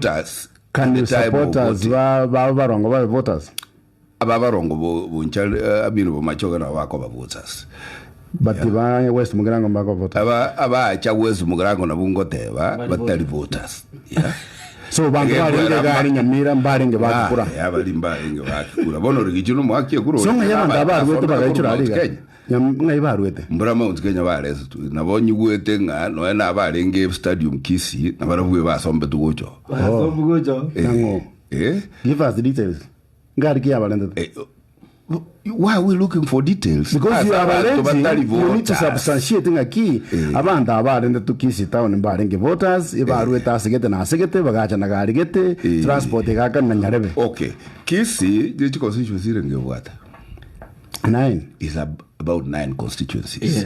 Voters Can at you the time of support us voting. ba ba barongo babe voters? Aba barongo bo boncha eh, I mean bomachoge nabo bakoba voters. But ba West Mugirango mbako voters. Aba abacha West Mugirango nabo ngoteba Bari batari voters. Yeah. So bantu barenge Egekogera gari Nyamira mbarenge bakikura. Ah, yeah, bari mbarenge bakikura. Bono rigicho nomoaki ekura So ng'ai abanto aba barwete bagaichora Mount ariga. Kenya. Nyam- Ng'ai barwete. Mbura Mount Kenya baresetwe nabo nyigwete ng'a nonya nabarenge stadium Kisii nabarabwo basombetwe gocha oo. Basombu gocha. Nang'o? Eh? Give us the details. Ngari ki yabarentete? Eh, why are we looking for details? Because you Ase are abanto batari alleging, you need to voters. substantiate ng'aki abanto aba barentete Kisii town mbarenge voters, ebarwete asegete na asegete, bagacha na gari gete, transport egakana na nyarebe. Okay. Kisii, je chiconstituency irenge ebwate? Nine. Is about nine constituencies. Yes.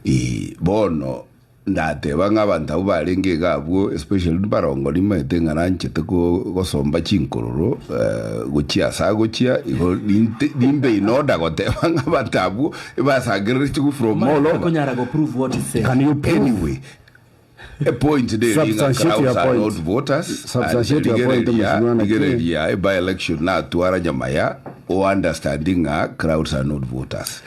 Eh, bono ndateba ng'a abanto abwo barenge iga abwo especially mbarongo nimaete ng'a nanchete ko- gosomba chinkororo eh, gochia ase agochia igo ninte- nimbe in order goteba ng'a abanto abwo ebasangereretigwe from all over. Konyara go prove what he said. Can you prove? Anyway, a point neri ng'a Substantiate your crowds are point. not voters Substantiate your point, rigereria Mheshimiwa Naki. rigereria by election natwara nyamaya o understanding ng'a crowds are not voters.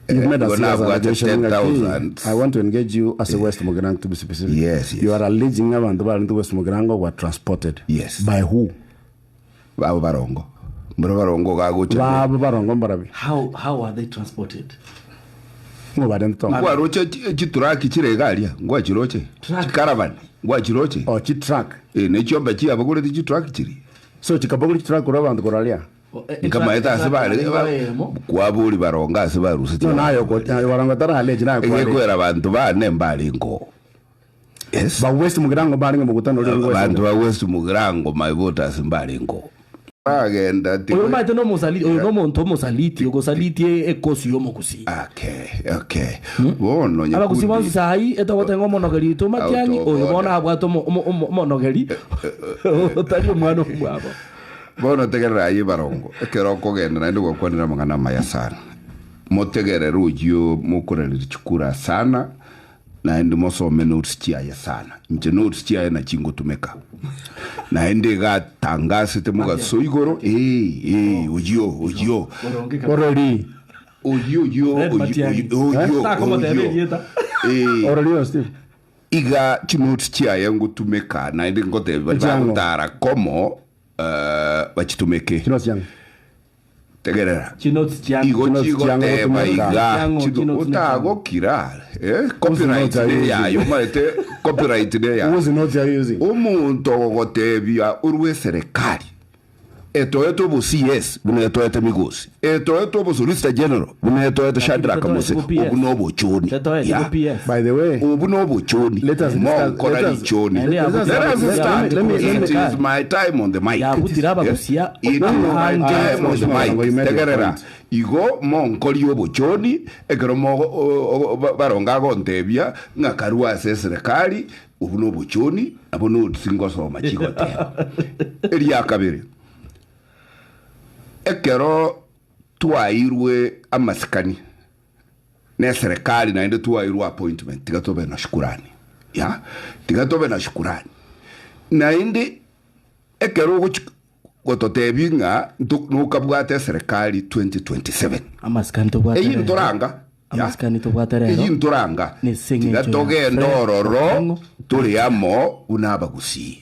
You've made a Igo serious nabwate allegation ng'aki 10,000 I want to engage you as a West Mugirango to be specific. Yes, yes. You are alleging ng'a abanto barente West Mugirango were transported. Yes. By who? Babo barongo mboro barongo gagocha Babo barongo mbarabi. How are they transported? Ng'o barente tongo? Nkwaroche chituraki chire iga aria nkwachiroche Truck. chicaravan nkwachiroche Oh, chitruck. Eh, ne chiombe chiabogoreti chitruck chiria So chikabogori chitruck korwa abanto korwa aria. Nkamaete ase bare kwabori barongo ase baruseti No naye oko barongo taralechi naye kware. egekwera banto bane mbarengo yes Ba West Mugirango barenge mokutano oria ore West. banto ba West Mugirango my voters mbarengo bagenda ti Oyo omanyete nomosaliti, oyo nomonto omosaliti, ogosaliti ekosi y'omogusii. Okay, okay. Bono Abagusii bonsi nyakundi saai etogoteba ng'a omonogeri oito Matiang'i, Out of oyo bono order. abwate omo- omo- omo- omonogeri otari omwana omwabo. Bono tegerera aye barongo, ekero okogenda naende gwakwanire amang'ana amaya sana. Motegerere oyio mokorareria chikura sana, naende mosome notes chiaye sana. Inche notes chiaye nachi ngotumeka. Naende iga atangasete mogaso igoro, ee, ee, oyio, oyio. Orori. Oyio, oyio, Fred oyio, Matiang'i. oyio, Takomotebia oyio. erieta. Ee. Orori oyo Steve. Iga chinotes chiaye ngotumeka naende ngotebia baria Echiang'o. bagotara komo eh, bachitumeke. Chinotes chiang'o. Tegerera. Chinotes chiang'o. Igo Chinotes chiang'o chigoteba gotumeka. iga Chiang'o, chino- chinotes ne chiang'o. otagokira eh, copyright notes are ne you yayo using? omanyete copyright ne yayo. Whose notes are you using? Omonto ogogotebia orwe eserekari Etoetwe obo CS buna etoete Migosi, etoetwe obo Solicitor General buna etoete Shadrack Tetoeti Mose, bo PS. obu nobochoni. Tetoeti bo Yeah. PS. By the way, Obu nobochoni. Let us discuss- Monkora let us- richoni. Naende Let us- Let us let- start. let me- let me- It is my time on the mic. Yabutire abagusia. It is No, no, my I- time on the I- mic. you made your Tegerera. point. Igo monkori obochoni ekero mogo- o- o- ba- baronga agontebia ng'a karue ase eserekari Obo nobochoni, nabo notes ngosoma chigoteba. Eria kabere, ekero twairwe amasikani na eserekari naende twairwe appointment, tiga tobe na shukurani, yeah, tiga tobe na shukurani. Naende ekero ogochi gototebia ng'a nto nokabwate eserekari 2027, Amasikani tobwate eyio rero. ntoranga. Ya. Amasikani tobwate rero. Eyio ntoranga. Nese Tiga eng'encho ya togende Fred ororo Okengo. tore amo buna abagusii.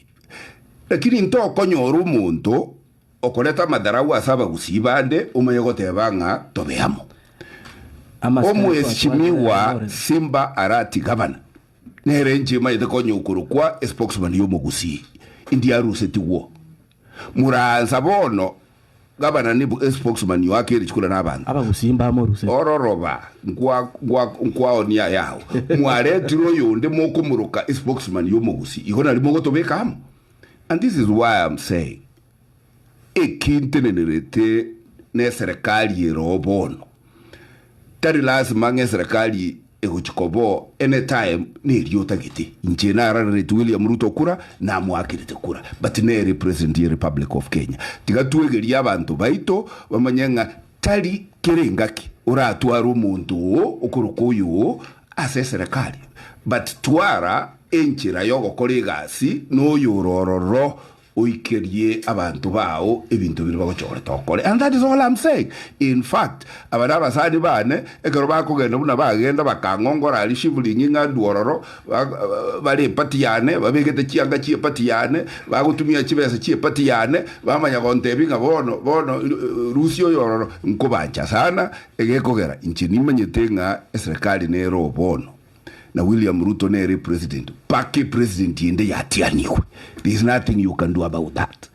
Lakini ntokonyora omonto okoreta amadharau ase abagusii bande omanye goteba ng'a tobe amo. Amasikani twatwate Omweshimiwa rero. Simba Arati Gavana nere inche maete konya okorokwa espokesman yomogusii indi arusetigwo. Moraansa bono Gavana ni spokesman oake richiko na abanto. Abagusii mbamoruse. Ororoba nkwa nkwa nkwaonia yao. Mwaretire oyonde mokomoroka spokesman yomogusii. Igo nari mogotobeka amo. And this is why I'm saying eki ntenenerete ne eserekari ere oo bono. Tari lasima ng'a eserekari egochi koba oo any time neria otagete. Inche nararereti William Ruto kura, namoakerete kura, but nere president ye Republic of Kenya. Tiga twegerie abanto baito bamanye ng'a tari kera engaki oratware omonto oo okoroka oyo oo ase eserekari, but twara enchera yogokora egasi noyo ore ororo. Oikerie abanto bao ebinto biria bagochorete okore. And that is all I'm saying. In fact, aba nabasani bane, ekero bakogenda buna bagenda bakang'ongora aria shivulingi ng'a ndwe ororo, bare eparty yane, babegete chianga chi'eparty yane, bagotumia chibesa chi'eparty yane, bamanya gontebia ng'a bono, bono rusia oyo ororo, nkobancha sana, egekogera inche nimanyete ng'a eserekari nere oo bono. Na William Ruto nere president mpaka epresident ende yatianigwe there is nothing you can do about that.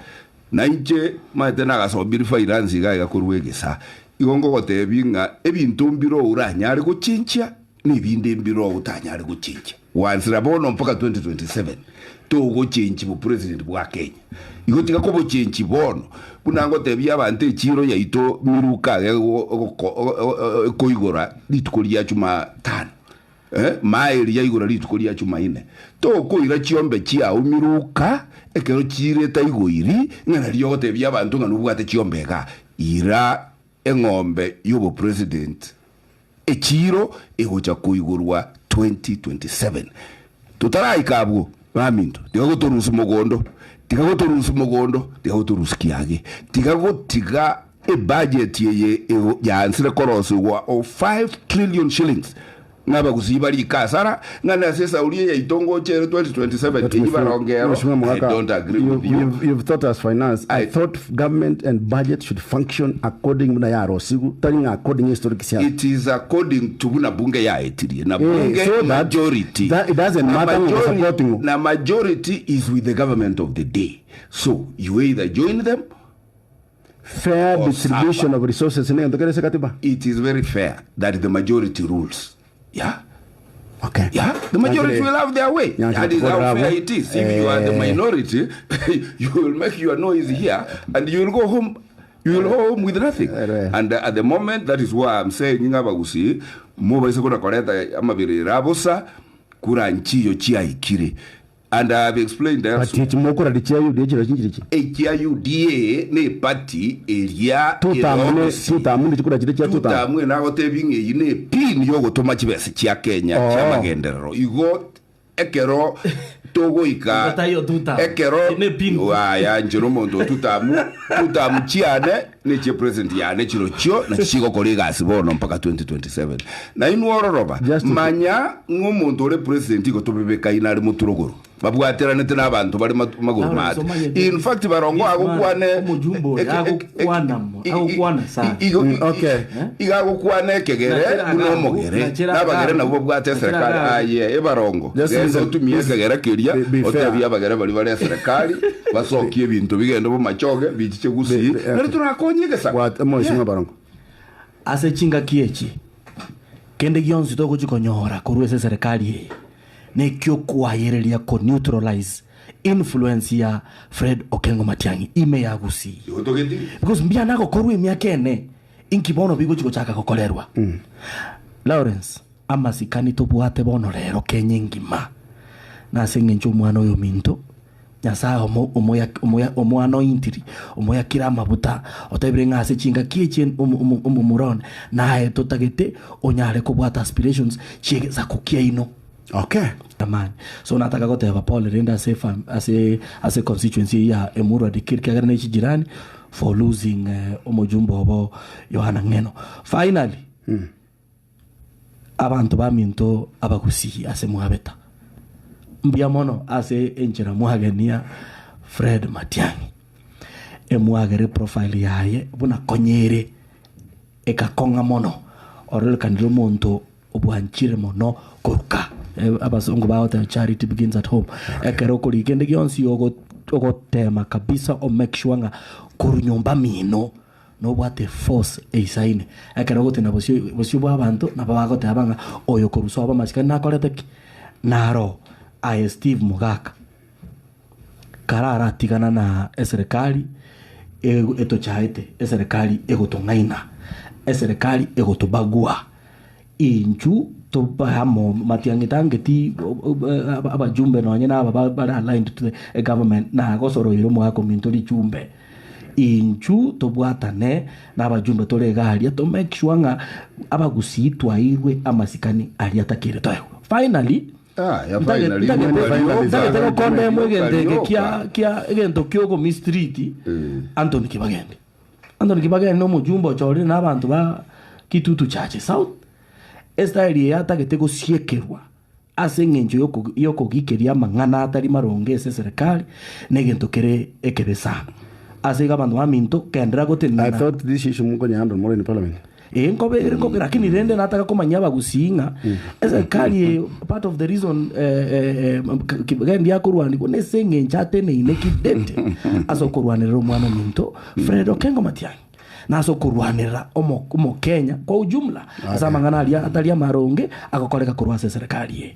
Na inche maete nagasomire finance iga iga korwa egesa igo ngogotebi ng'a ebinto mbire oranyare gochenchia na ebinde mbire otanyare gochenchia gwansera bono mpaka 2027 togochenchi bopresident bwa Kenya igo tiga kobochenchi bono buna ngotebia abanto echiro yaito miruka iga ekoigora rituko ria Jumatano Maeri yaigora rituko ria Jumaine. Tokoira chiombe chiao miruka ekero chire taigoiri, ng'a nario ogotebia abanto ng'a nobwate chiombe igaa. Ira eng'ombe y'obopresident echiiro egocha koigorwa 2027. Totaraika abwo, baminto, tiga gotorusia mogondo, tiga gotorusia mogondo, tiga gotorusia kiage, tiga gotiga Ebudget eye yaansire korosigwa o 5 trillion shillings ng'a abagusii barike asara ng'a nase esauri eye yaito ngocha ere 2027 eyio barongero Mheshimiwa I Mogaka, don't agree you, with you. you've, you've taught us finance. I I- thought government and budget should function according buna yarosigu tari ng'a according historic siasa. It is according to buna bunge yaetirie na Eh, bunge so that- majority that- it doesn't na matter who majority- supporting. na majority is with the government of the day so you either join them Fair or distribution suffer. of resources negento kere ase katiba. It is very fair that the majority rules. Yeah. Okay. Yeah, the majority Nyanchire- will have their way. Nyanchire That is how tukorera fair abo. it is. If you are the Eh. minority, you will make your noise here and you will go home. You will go home with nothing. Eh. And at the moment, that is why I'm saying ng'a abagusii mobaise kona koreta amabirira abosa kura nchiyo chiaikire. And I have explained But also. echi mokorari chia UDA chiro chinchiri chi. Ekia UDA ne party eria Tutamu ne erogisi. tutamu ne chikura chire chia tutamu. Tutamu enagotebia ng'a eyio ne epin yogotoma chibesa chia Kenya Oh. chia amagenderero. Igo ekero togoika Taiyo tutamu. ekero Ne pin. waya inche nomonto o tutamu tutamu chiane nechie president yane chirochio nachi chigokora egasi bono mpaka 2027. Na inwe ororoba, Just to- manya ng'a omonto ore president igo tobebekaine are moturogoro, babwateranete na abanto bare matu- magoro Lawrence, mate. omanye In fact barongo this man, agokwane omojumbe oyo, eke- eke- agokwana mo- i- i- agokwana sana. igo- Mm, okay. iga agokwana ekegere Nachera buna agabu, omogere nachera nabagere agabu, nabo babwate nachera eserekari agabu. aye ebarongo Just gesa listen. otumie ekegere keria Be- be fair. otebie abagere baria bare eserekari basokie ebinto bigende bomachoge bichiche gusii Be- be- nari torakonye egesaku Bwate mheshimiwa Barongo. Ase chingaki echi, kende gionsi togochia konyora korwa ase eserekari eye nekiokoayereria ko neutralize influence ya Fred Okengo Matiang'i ime ya Gusii. Igo togetirie. Because mbuya nagokorwa emiaka ene, inki bono bigochia gochaka gokorerwa? Lawrence, amasikani tobwate bono rero Kenya engima, nase eng'encho omwana oyo ominto Nyasae omo, omoya, omoya, omoanointiri, omoyakire amabuta, otebire ng'a ase chingaki echi omo, omo, omomura one naye totagete onyare kobwata aspirations chi'egesaku kiaino. Okay. Amani. So nataka goteba pole rende ase efam, ase, ase constituency eyio ya Emurua Dikirr ekiagera ne chijirani for losing eh, omojumbe obo Yohana Ng'eno. Finally, Abanto baminto abagusii ase mwabeta, mbuya mono ase enchera mwagenia Fred Matiang'i. Emwagere profile yaye buna konya ere ekakong'a mono, ororekanire omonto obwanchire mono koruka. Abasongo bagoteba charity begins at home. Ekero okorigia kende gionsi ogotema kabisa o make sure ng'a korwa nyomba mino. Nobwate force eisaine, ekero ogotenena bosio bosio bw'abanto, nabo bagoteba ng'a oyo korwa sobo amasikani nakorete ki? Naro aye Steve Mogaka, kare aratigana na eserekari ego etochaete, eserekari egotong'aina, eserekari egotobagua, intwe tobae amo matiang'i tangeti abajumbe nonye na aba bare aligned to the government nagosoroire omogaka ominto richumbe. Intwe tobwatane na abajumbe tore iga aria to make sure ng'a abagusii twairwe amasikani aria atakeire toegwe. Finally. Ah, ya finally, rioka, Ntagete gokonda emo egento eke rioka. kia kia egento kia okomistreat Anthony Kibagendi. Anthony Kibagendi na omojumbe ochorire na abanto ba Kitutu Church South, estyle eye atagete gosiekerwa ase eng'encho yoko yokogikeria amang'ana atari maronge ase eserekari, na egento kere ekebe sana. Ase igo abanto baminto, kenderera I gotenena. thought this issue mukonyehandle more in parliament. Ee nkobe ere nkobe lakini rende nataka komanyia abagusii ng'a eserikali eye part of the reason eh, eh, eh, Kibagendi akorwanigwa nese eng'encho ateneine kidete ase okorwanerera omwana ominto Fred Okengo Matiang'i na ase okorwanerera omo- omokenya kwa ujumla ase amang'ana aria atari amaronge agokoreka korwa ase eserikali eye.